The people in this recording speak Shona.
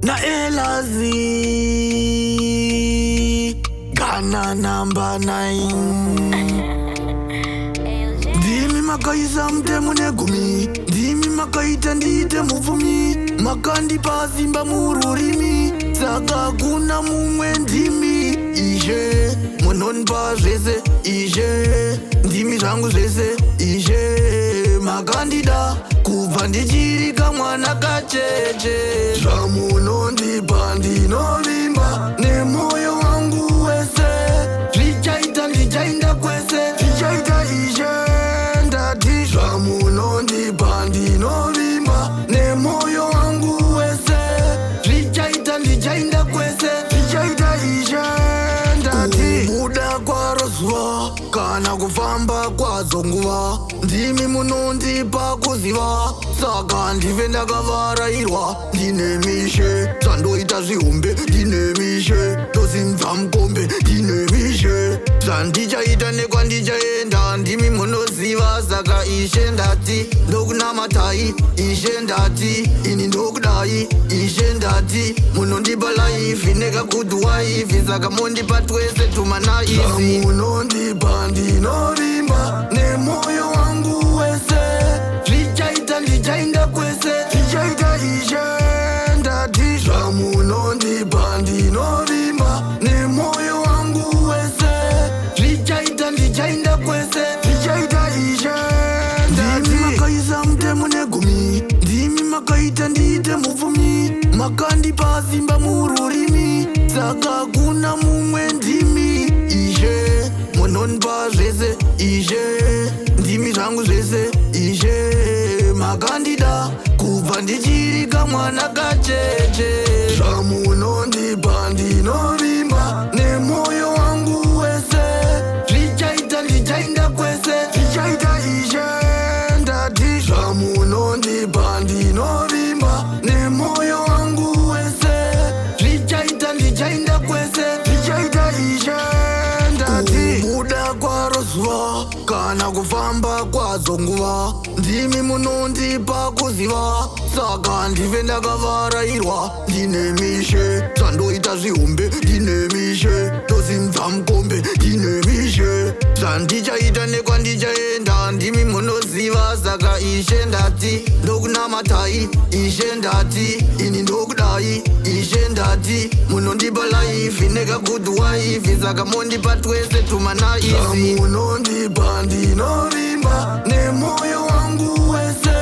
Naelazi Ghana number 9. Ndimi makaisa mutemo negumi, ndimi makaita ndiite mupfumi, makandipa simba mururimi, saka kuna mumwe ndimi Ishe. Munonipa zvese Ishe, ndimi zvangu zvese Ishe. Makandida kubva ndichiri kamwana kacheche. Zvamunondipa ndinovimba nemwoyo wangu wese, zvichaita ndichaenda kwese, zvichaita Ishe. Ndati zvamunondipa ndinovimba nemwoyo wangu wese, zvichaita ndichaenda kwese, zvichaita Ishe. Ndati kubuda kwaro zuva kana kufamba kwadzo nguva, ndimi munondipa kuziva, saka ndive ndakavarairwa. Ndine mishe, zvandoita zvihombe, ndine mishe, ndosimudza mukombe, ndine mishe. Zvandichaita nekwandichaenda ndimi munoziva, saka Ishe ndati ndokunamatai. Ishe ndati ini ndokudai. Ishe ndati munondipa life nekagood wife, saka mondipa twese tumanice. Zvamunondipa ndinovimba nemwoyo wangu wese, zvichaita ndichaenda kwese, zvichaita Ishe. Ndati zvamunondipa ndinovimba nemwoyo wangu wese, zvichaita ndichaenda kwese, zvichaita Ishe. Ndimi makaisa mutemo negumi, ndimi makaita ndiite mupfumi, makandipa simba mururimi, saka kuna mumwe ndimi Ishe. Munonipa zvese Ishe, ndimi zvangu zvese Ishe. Makandida kubva ndichiri kamwana kacheche. Zvamunondipa ndinovimba nemwoyo wangu wese, zvichaita ndichaenda kwese, zvichaita Ishe. Ndati zvamunondipa ndinovimba nemwoyo wangu wese, zvichaita ndichaenda kwese, zvichaita Ishe. Ndati kubuda kwaro zuva kana kufamba kwadzo nguva, ndimi munondipa kuziva, saka ndive ndakavarairwa. Ndine mishe, zvandoita zvihombe, ndine mishe, ndosimudza mukombe, ndine mishe. Zvandichaita nekwandichaenda ndimi munoziva, saka Ishe ndati ndokunamatai. Ishe ndati ini ndokudai. Ishe ndati munondipa life nekagood wife, saka mondipa twese tumanice. Zvamunondipa ndinovimba nemwoyo wangu wese.